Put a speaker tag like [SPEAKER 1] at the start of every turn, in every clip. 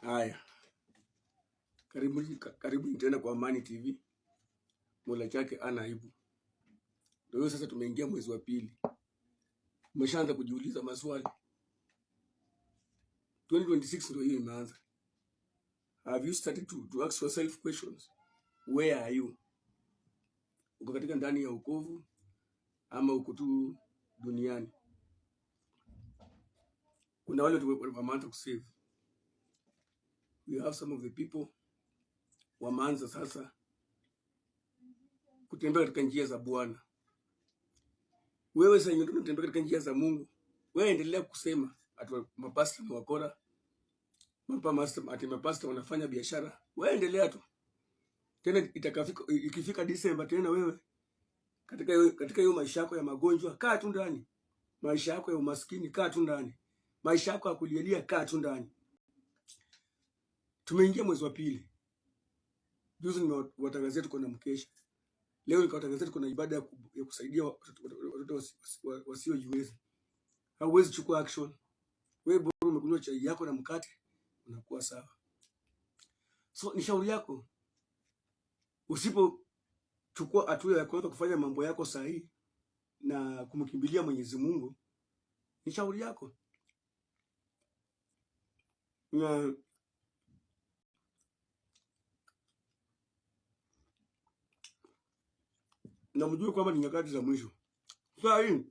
[SPEAKER 1] Haya, karibuni, karibuni tena kwa Amani TV. Mola chake ana aibu. Ndio hiyo sasa, tumeingia mwezi wa pili, umeshaanza kujiuliza maswali. 2026 ndio hiyo imeanza. Have you started to ask yourself questions? Where are you? Uko katika ndani ya wokovu ama uko tu duniani? Kuna wale wameanza kusave. We have some of the people wameanza sasa kutembea katika njia za Bwana. Wewe sasa ndio unatembea katika njia za Mungu. Wewe endelea kusema ati mapasta ni wakora, ati mapasta wanafanya biashara. Wewe endelea tu. Tena itakafika, ikifika Disemba tena wewe katika hiyo maisha yako ya magonjwa kaa tu ndani. Maisha yako ya umaskini kaa tu ndani. Maisha yako ya kulialia kaa tu ndani. Tumeingia mwezi wa pili. Juzi nimewatangazia tuko na mkesha. Leo nikawatangazia tuko na ibada ya kusaidia watoto wasiojiweza. Hauwezi chukua action. Wewe bora umekunywa chai yako na mkate, unakuwa sawa. So ni shauri yako. Usipochukua hatua ya kwanza kufanya mambo yako sahihi na kumkimbilia Mwenyezi Mungu, ni shauri yako. Na mjue kwamba ni nyakati za mwisho. Saa hii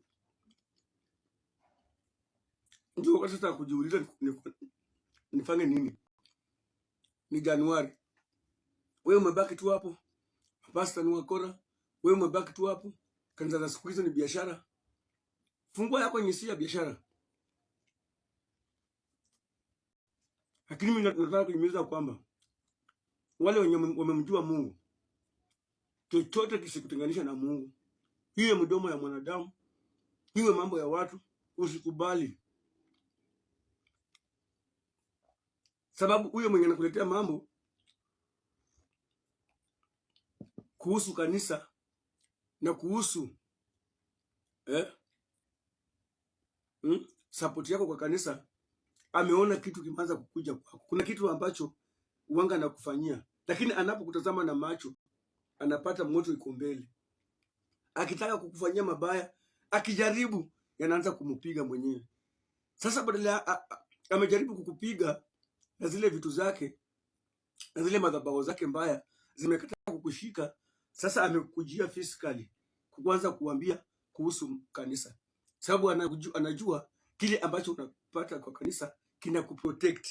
[SPEAKER 1] ndio wakati sasa kujiuliza nifanye nini. Ni Januari. Wewe umebaki tu hapo. Pasta ni wakora. Wewe umebaki tu hapo. Kanisa za siku hizo ni biashara. Fungua yako yenye si ya biashara. Lakini mimi nataka kuhimiza kwamba wale wenye wamemjua Mungu, chochote kisikutenganisha na Mungu. Iwe mdomo ya mwanadamu, iwe mambo ya watu, usikubali. Sababu huyo mwenye anakuletea mambo kuhusu kanisa na kuhusu support yako kwa kanisa, ameona kitu kimeanza kukuja kwako. Kuna kitu ambacho uwanga anakufanyia, lakini anapokutazama na macho anapata moto iko mbele. Akitaka kukufanyia mabaya, akijaribu yanaanza kumupiga mwenyewe. Sasa badala amejaribu kukupiga na zile vitu zake na zile madhabahu zake mbaya zimekataa kukushika, sasa amekujia physically kuanza kuambia kuhusu kanisa, sababu anajua kile ambacho unapata kwa kanisa kina kuprotect.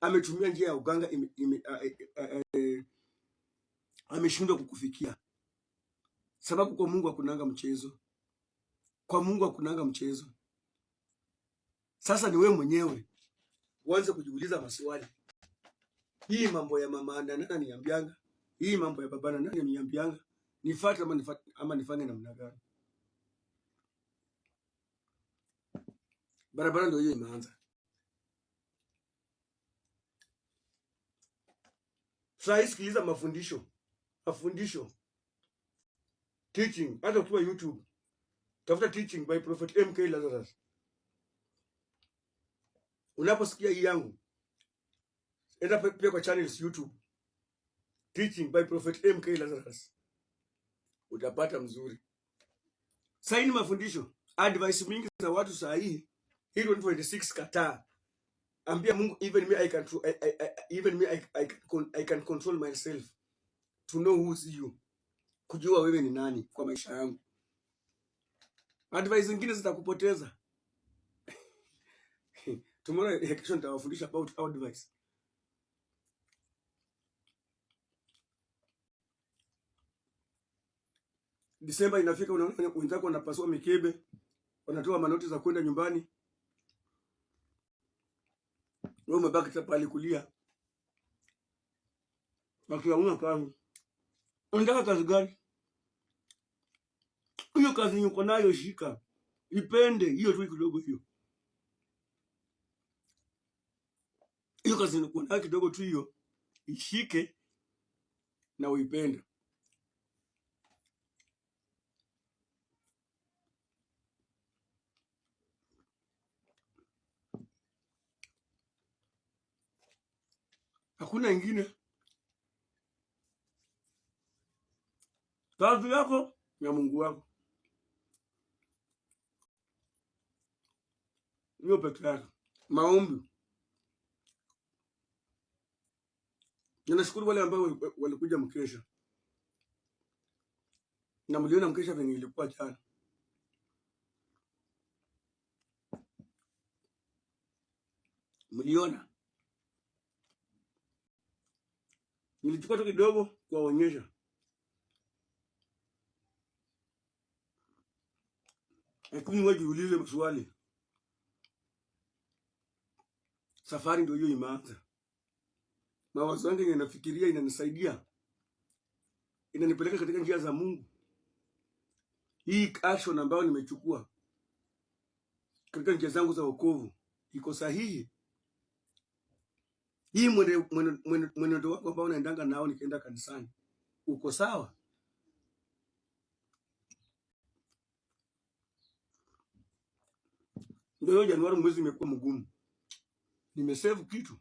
[SPEAKER 1] Ametumia njia ya uganga, ameshindwa kukufikia, sababu kwa Mungu hakunanga mchezo. Kwa Mungu hakunanga mchezo. Sasa ni wewe mwenyewe uanze kujiuliza maswali. Hii mambo ya mama na nani niambianga? Hii mambo ya baba na nani niambianga? Nifuate ama nifanye namna gani? Barabara ndio hiyo imeanza. Sasa sikiliza mafundisho. Mafundisho. Teaching. Hata ukiwa YouTube. Tafuta teaching by Prophet MK Lazarus. Unaposikia hii yangu, enda pia kwa channels YouTube. Teaching by Prophet MK Lazarus. Utapata mzuri. Saini mafundisho, advice mingi za watu saa hii, hii 2026 kataa. Ambia Mungu, even me I can I, even me I can control myself to know who's you. Kujua wewe ni nani kwa maisha yangu. Advice zingine zitakupoteza. Tomorrow kesho nitawafundisha about advice. Disemba inafika, unaona wenzako wanapasua mikebe, wanatoa manoti za kwenda nyumbani, wewe umebaki pale kulia, wakiwa kazi. Unataka kazi gani? Hiyo kazi uko nayo shika, ipende hiyo tu kidogo, hiyo hiyo kazi uko nayo kidogo tu hiyo, ishike na uipende. Hakuna ingine. Kazi yako na Mungu wako, hiyo peke yake. Maombi. Ninashukuru wale ambao walikuja mkesha, na mliona mkesha venye ilikuwa jana. Mliona nilichukua tu kidogo kuwaonyesha. Lakini wewe jiulize maswali. Safari ndio hiyo imeanza. Mawazo yangu yanafikiria, inanisaidia, inanipeleka katika njia za Mungu. Hii action ambayo nimechukua katika njia zangu za wokovu iko sahihi? Hii mwenendo wangu ambao naendanga nao nikienda kanisani uko sawa? Ndio hiyo Januari mwezi imekuwa mgumu, nimesave kitu.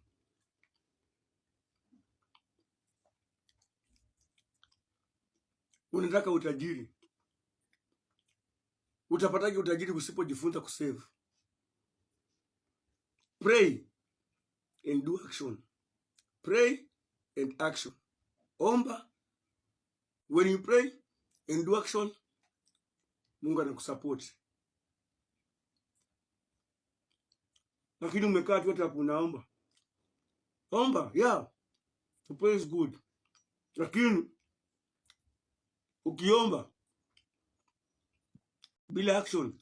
[SPEAKER 1] Unataka utajiri, utapataje utajiri usipojifunza kusave? Pray and do action. Pray and action. Omba. When you pray and do action, Mungu anakusupport. Lakini umekaa tu hata unaomba. Omba, yeah. To pray is good. Lakini ukiomba bila action,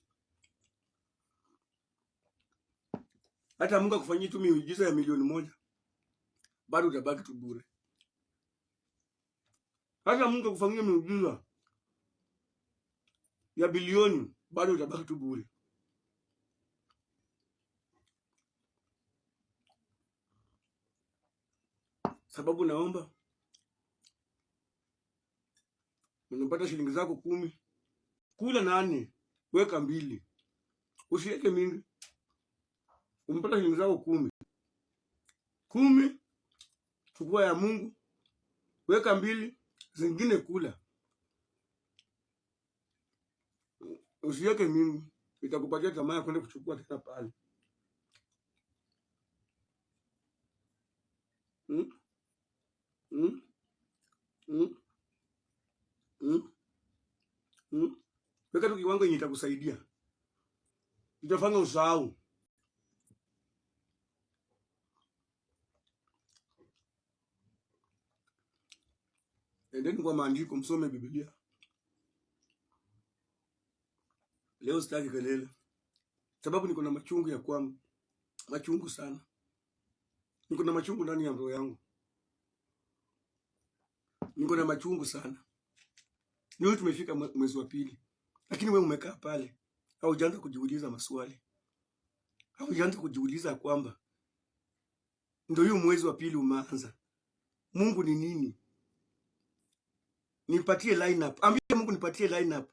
[SPEAKER 1] hata Mungu akufanyia tu miujiza ya 1,000,000, bado utabaki tu bure. Hata Mungu akufanyia miujiza ya bilioni, bado utabaki tu bure. Sababu naomba unapata shilingi zako 10, kula 8, weka 2, usiweke mingi. Umepata shilingi zako 10, 10 chukua ya Mungu, weka 2, zingine kula, usiweke mingi, itakupatia tamaa ya kwenda kuchukua tena pale. Hmm? Hmm? Hmm? Hmm? Hmm? Weka tu kiwango yenye itakusaidia, itafanya usahau. Endeni kwa maandiko msome Biblia. Leo sitaki kelele, sababu niko na machungu ya kwangu, machungu sana. Niko na machungu ndani ya roho yangu, niko na machungu sana. Ni tumefika mwezi wa pili, lakini wewe umekaa pale, haujaanza kujiuliza maswali, haujaanza kujiuliza kwamba ndio hiyo mwezi wa pili umeanza, Mungu ni nini? Nipatie lineup. Ambia Mungu nipatie lineup.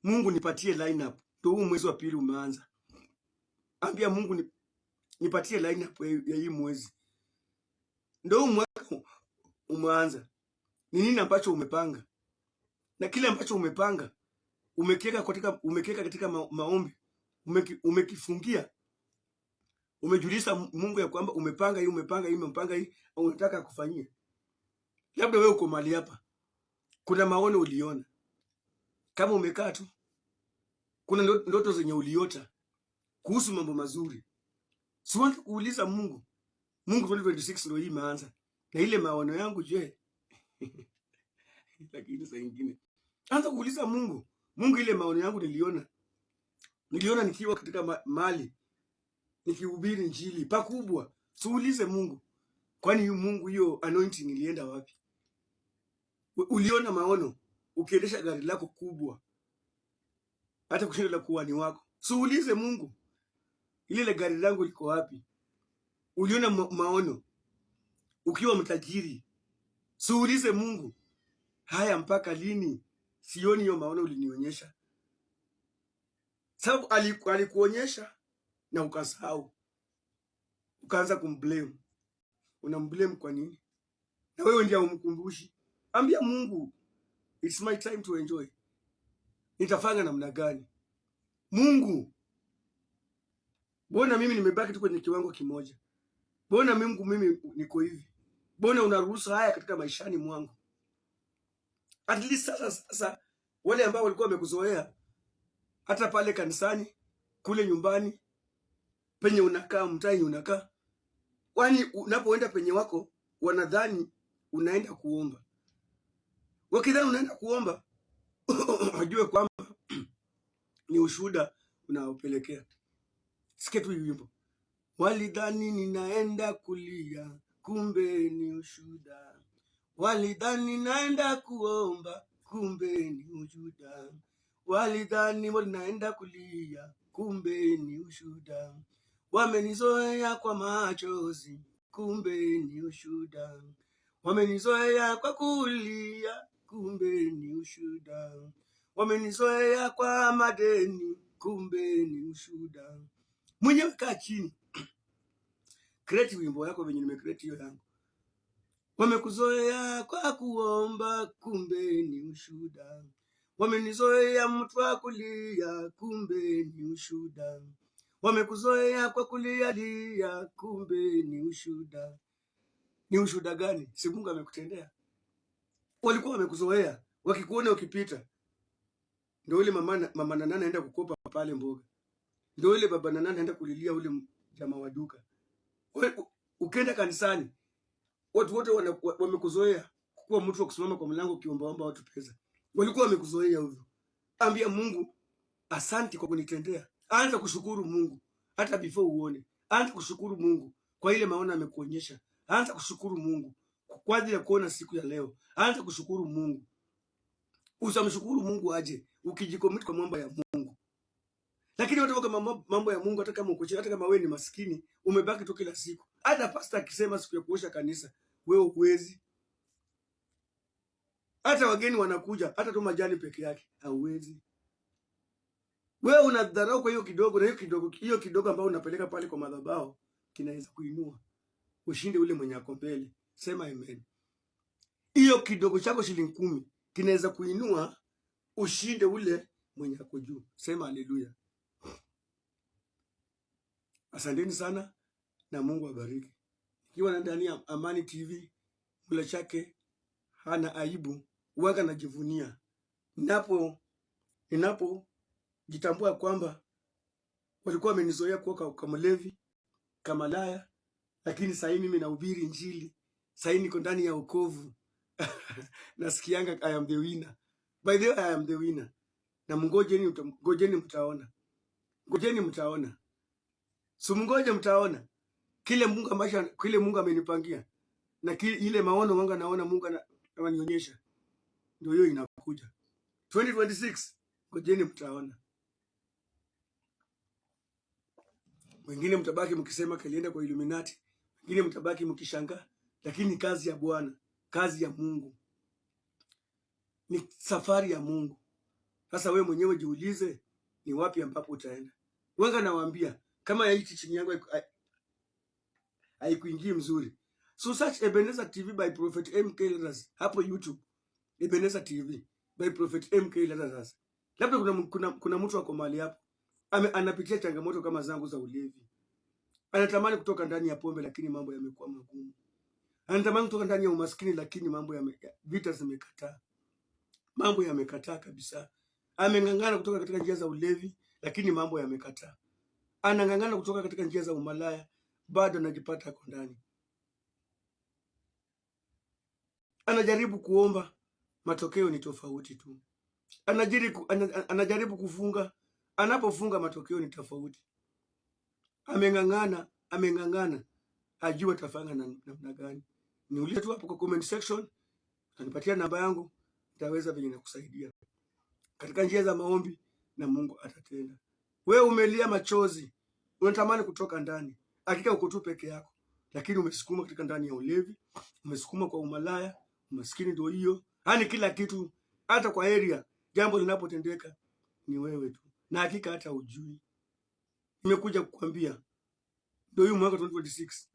[SPEAKER 1] Mungu nipatie lineup. Ndio huu mwezi wa pili umeanza. Ambia Mungu nipatie lineup ya hii mwezi. Ndio huu mwaka umeanza. Ni nini ambacho umepanga? Na kile ambacho umepanga umekiweka katika maombi, umekifungia. Umejulisha Mungu ya kwamba umepanga hii, umepanga hii, umepanga hii, unataka kufanyia. Labda wewe uko mahali hapa, kuna maono uliona, kama umekaa tu, kuna ndoto zenye uliota kuhusu mambo mazuri. Sianze kuuliza Mungu, Mungu 2026 ndio hii imeanza na ile maono yangu je? Lakini saa nyingine anza kuuliza Mungu, Mungu, ile maono yangu niliona nikiwa katika mali nikihubiri Injili pakubwa. Siulize Mungu, kwani Mungu hiyo anointing ilienda wapi? Uliona maono ukiendesha gari lako kubwa hata kushinda la kuhani wako. Siulize Mungu, ile gari langu liko wapi? Uliona maono ukiwa mtajiri. Siulize Mungu, haya mpaka lini? Sioni hiyo maono ulinionyesha. Sababu alikuonyesha na ukasahau, ukaanza kumblame. Unamblame kwa nini? Na wewe ndiye umkumbushi. Ambia Mungu, it's my time to enjoy. Nitafanya namna gani? Mungu, mbona mimi nimebaki tu kwenye kiwango kimoja? Mbona Mungu mimi niko hivi? Mbona unaruhusu haya katika maishani mwangu? At least sasa wale ambao walikuwa wamekuzoea hata pale kanisani, kule nyumbani, penye unakaa, mtaa yenye unakaa, kwani unapoenda penye wako wanadhani unaenda kuomba. Wakidhani unaenda kuomba, wajue kwamba ni ushuhuda unaopelekea. Sikia tu hii wimbo, walidhani ninaenda kulia, kumbe ni ushuhuda. Walidhani naenda kuomba, kumbe ni ushuhuda. Walidhani naenda kulia, kumbe ni ushuhuda. Wamenizoea kwa machozi, kumbe ni ushuhuda. Wamenizoea kwa kulia, kumbe ni ushuhuda. Wamenizoea kwa madeni, kumbe ni ushuhuda. Mwenyewe kaa chini, create wimbo yako venye nimecreate hiyo yangu. Wamekuzoea kwa kuomba, kumbe ni ushuhuda. Wamenizoea mtu wa kulia, kumbe ni ushuhuda. Wamekuzoea kwa kulialia, kumbe ni ushuhuda. Ni ushuhuda gani? Si Mungu amekutendea? Walikuwa wamekuzoea, wakikuona ukipita, ndio ule mama nana anaenda kukopa pale mboga, ndio ule baba nana anaenda kulilia ule jamaa wa duka. Ukienda kanisani, watu wote wamekuzoea kuwa mtu wa kusimama kwa mlango ukiombaomba watu pesa. Walikuwa wamekuzoea hivyo. Ambia Mungu asante kwa kunitendea. Anza kushukuru Mungu hata before uone. Anza kushukuru Mungu kwa ile maono amekuonyesha. Anza kushukuru Mungu kwa ajili ya kuona siku ya leo. Anza kushukuru Mungu. Utamshukuru Mungu aje ukijicommit kwa mambo ya Mungu. Lakini watu kama mambo ya Mungu, hata kama uko chini, hata kama wewe ni maskini, umebaki tu kila siku. Hata pastor akisema siku ya kuosha kanisa, wewe huwezi. Hata wageni wanakuja, hata tu majani peke yake hauwezi. Wewe unadharau kwa hiyo kidogo, na hiyo kidogo ambayo unapeleka pale kwa madhabahu kinaweza kuinua ushinde ule mwenye ako mbele. Sema amen. Hiyo kidogo chako shilingi 10 kinaweza kuinua ushinde ule mwenye ako juu. Sema haleluya. Asanteni sana na Mungu abariki. Ikiwa na ndani ya Amani TV, mula chake hana aibu, waga najivunia ninapo jitambua kwamba walikuwa wamenizoea kuwa kama mlevi, kama malaya, lakini sasa hivi mimi nahubiri Injili. Sasa hivi niko ndani ya wokovu. Nasikianga I am the winner. By the way, I am the winner. Na mngojeni, ngojeni mtaona. Ngojeni mtaona. Si mngoje mtaona. Kile Mungu ambacho kile Mungu amenipangia na kile, ile maono wanga naona Mungu ananionyesha, ndio hiyo inakuja. 2026 ngojeni mtaona. Wengine mtabaki mkisema kalienda kwa Illuminati, wengine mtabaki mkishangaa, lakini kazi ya Bwana, kazi ya Mungu ni safari ya Mungu. Sasa wewe mwenyewe jiulize, ni wapi ambapo utaenda. Wenga nawaambia kama ya hii chini yangu haikuingii mzuri. So search Ebenezer TV by Prophet MK Lazarus hapo YouTube. Ebenezer TV by Prophet MK Lazarus. Labda kuna mtu ako mahali hapo anapitia changamoto kama zangu za ulevi. Anatamani kutoka ndani ya pombe lakini mambo yamekuwa magumu. Anatamani kutoka ndani ya umaskini lakini mambo vita zimekataa. Mambo yamekataa kabisa. Ameng'ang'ana kutoka katika njia za ulevi lakini mambo yamekataa. Anang'ang'ana kutoka katika njia za umalaya, bado anajipata ako ndani. Anajaribu kuomba, matokeo ni tofauti tu. Anajaribu kufunga, anapofunga matokeo ni tofauti. Ameng'ang'ana, ameng'ang'ana, hajui atafanya namna gani. Niulize tu hapo kwa comment section, utanipatia namba yangu, nitaweza venye nakusaidia katika njia za maombi na Mungu atatenda. Wewe umelia machozi, unatamani kutoka ndani, hakika uko tu peke yako, lakini umesukuma katika ndani ya ulevi, umesukuma kwa umalaya, umaskini ndio hiyo, yaani kila kitu, hata kwa area jambo linapotendeka ni wewe tu, na hakika hata ujui. Nimekuja kukwambia ndio hii mwaka 2026.